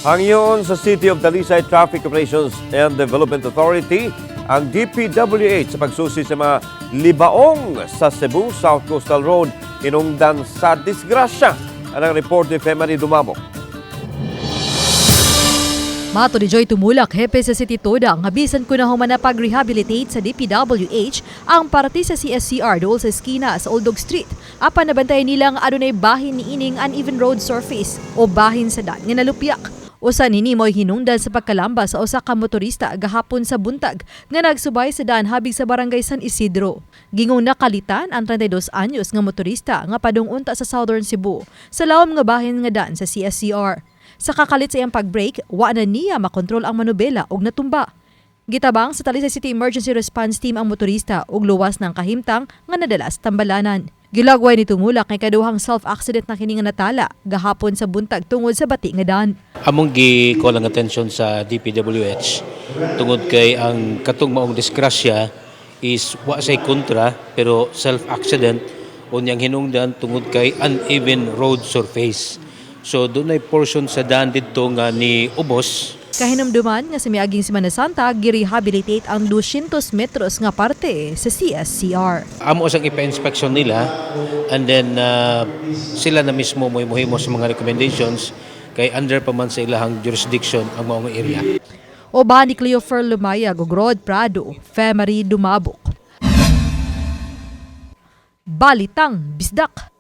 Hangyon sa City of Talisay Traffic Operations and Development Authority ang DPWH sa pagsusi sa mga libaong sa Cebu South Coastal Road hinungdan sa disgrasya. Anang report ni Femary Dumabok. Mato ni Joy Tumulak, hepe sa City Toda, nga bisan kun nahuman na pag-rehabilitate sa DPWH ang parte sa CSCR dool sa eskina sa Old Dog Street. Apan nabantayan nila nga adunay bahin niining uneven road surface o bahin sa dan nga nalupyak. Usa nini mo'y hinungdan sa pagkalamba sa usa ka motorista gahapon sa buntag nga nagsubay sa daan habig sa Barangay San Isidro. Gingong nakalitan ang 32 anyos nga motorista nga padung unta sa Southern Cebu sa lawom nga bahin nga daan sa CSCR. Sa kakalit sa iyang pag-brake, wa na niya makontrol ang manubela og natumba. Gitabang sa Talisay City Emergency Response Team ang motorista ug luwas ng kahimtang nga nadala sa tambalanan. Gilagway ni Tumulak kay kaduhang self-accident na kini nga natala gahapon sa buntag tungod sa bati nga daan. Among gi-call ang attention sa DPWH tungod kay ang katong maong disgrasya is wa say kontra pero self-accident, unyang hinungdan tungod kay uneven road surface. So dunay portion sa daan didto nga ni ubos. Kahinumduman nga sa miaging Semana Santa, girehabilitate ang 200 metros nga parte sa CSCR. Amo sang ipa-inspection nila and then sila na mismo mo muhimo sa mga recommendations kay under pa man sa ilahang jurisdiction ang maong area. Uban ni Cleofer Lumayag ug Rod Prado, Femary Dumabok. Balitang Bisdak.